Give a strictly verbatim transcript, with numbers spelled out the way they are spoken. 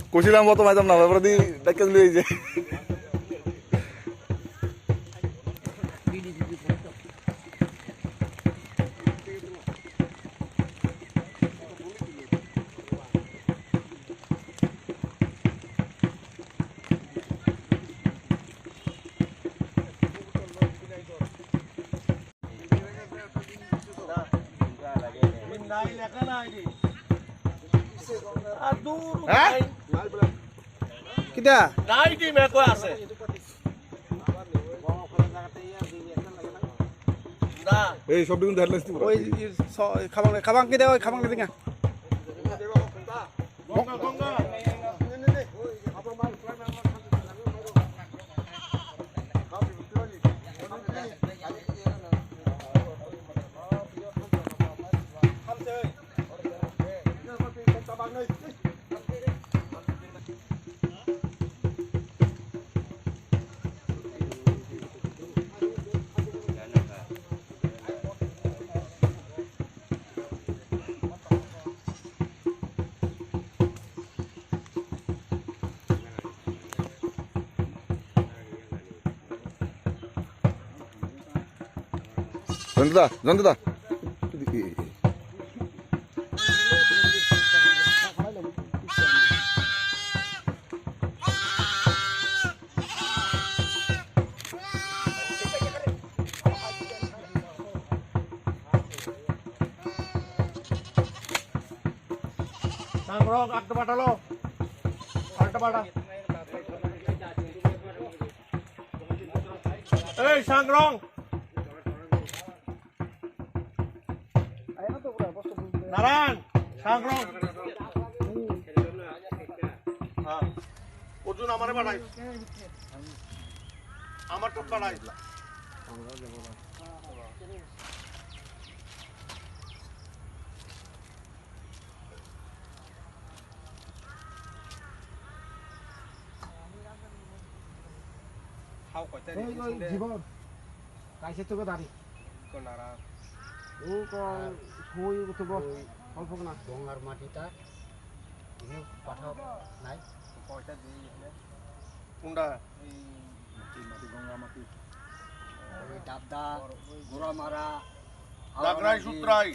Kusilang boto mai tam na, berarti dakkan lui je. Hah? Kita? Nai di meko ase. Na. Ei, sab dikun headlines di. Oi, so, khabang, khabang kita, oi, khabang kita. Jandu da, jandu da. Sangrong, atta bata lo. Atta bata. Ei, Sangrong. Naran, Sangrong. Ha. Arjun, amare banai. Amar tok banai. Hao koita ri sinde. Jibon. Kaisa tugo dari. Ko nara. O ko soi ko tugo. Oi. Kolpo na. Dongar mati ta. Ini patha nai. Koita di ne. Kunda. Mati, mati, dongar mati. Oi, Dabda, Goramara. Dagrai Sutrai.